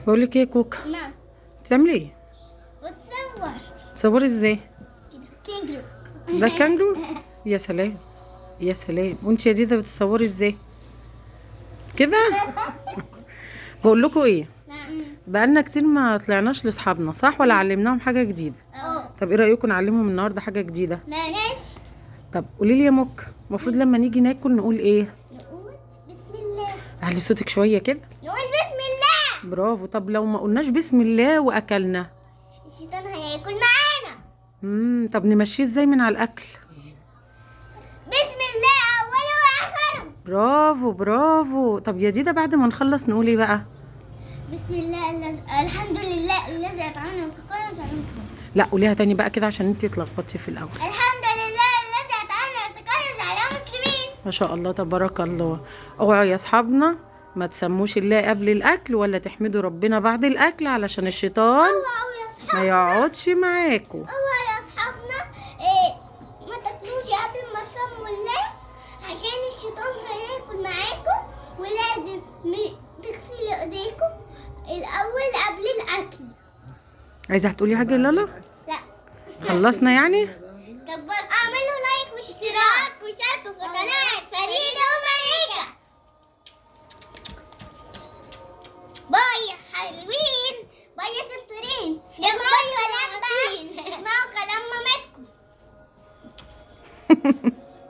بقول لك ايه يا كوكا؟ نعم. بتعملي ايه؟ بتصور. تصوري ازاي؟ كده كينجرو. ده كانجرو؟ يا سلام يا سلام. وانت يا ديدا بتصوري ازاي كده؟ بقول لكم ايه؟ نعم. بقالنا كتير ما طلعناش لاصحابنا، صح؟ ولا علمناهم حاجة جديدة؟ اه. طب ايه رايكم نعلمهم النهارده حاجة جديدة؟ ماشي. طب قولي لي يا مك، المفروض لما نيجي ناكل نقول ايه؟ نقول بسم الله. علي صوتك شوية كده. نقول بسم الله. برافو. طب لو ما قلناش بسم الله واكلنا، الشيطان هياكل معانا. طب نمشيه ازاي من على الاكل؟ بسم الله اوله واخره. برافو برافو. طب يا ديدا بعد ما نخلص نقول ايه بقى؟ بسم الله الحمد لله الذي اطعمنا وسقانا وجعلنا مسلمين. لا قوليها تاني بقى كده عشان انتي اتلخبطتي في الاول. الحمد لله الذي اطعمنا وسقانا وجعلنا مسلمين. ما شاء الله تبارك الله. اوعوا يا اصحابنا ما تسموش الله قبل الاكل ولا تحمدوا ربنا بعد الاكل، علشان الشيطان اوعوا يا اصحابنا ما يقعدش معاكم. اوعوا يا اصحابنا إيه ما تاكلوش قبل ما تسموا الله، عشان الشيطان هياكل معاكم، ولازم تغسلوا ايديكم الاول قبل الاكل. عايزه هتقولي حاجة يا لالا؟ لا خلصنا يعني؟ طب بس اعملوا like واشتراك وشاركوا في قناة فريدة وماريكا. bye يا حلوين، bye يا شطورين. اسمعوا كلام بقى، اسمعوا كلام مامتكم.